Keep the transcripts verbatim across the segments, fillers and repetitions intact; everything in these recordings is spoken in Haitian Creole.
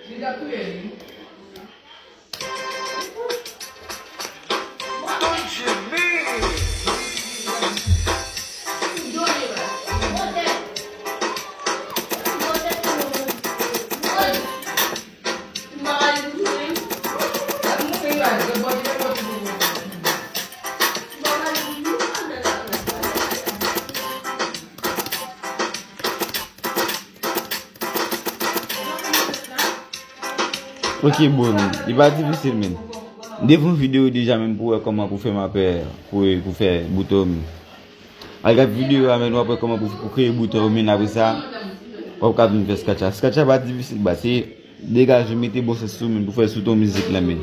Li t ap touye li. Ok, bon, li pa difisil, men. Devan videyo deja, men, pou wè kòman pou fè mapè, pou, pou fè bouton, men. Al gad videyo a, men, w ap wè kòman pou, pou kreye bouton, men, apre sa, w ap ka vin fè scratch la. Scratch la pa difisil, baz. Se degaje, mete bon sans sou, men, pou fè sou ton mizik la, men.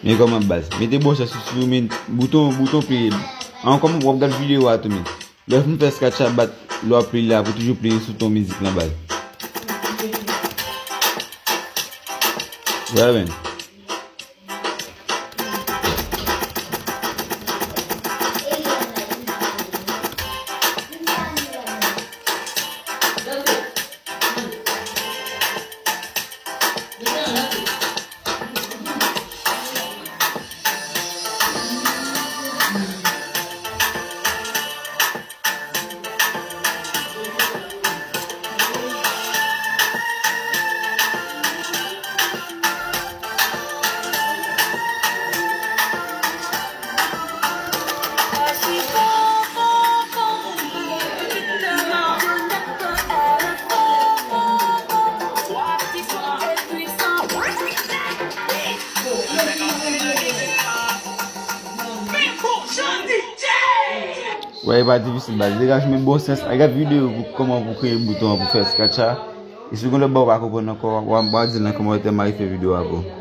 Men kòman, baz. Mete bon sans sou, sou, men, bouton, bouton play. An, kòman w ap gad videyo a tou, men. Lè w fin fè scratch la, bat lwa play la pou toujou play sou ton mizik lan, baz. Wè, men. Wè, e pa difisil, baz. Degaje, men bon sans. Al gad videyo pou kòman pou kreye bouton an pou fè scratch la. E si w gen lòt bagay ou pa konprann ankò, w a, w a di l nan kòmantè, m a refè videyo a pou ou.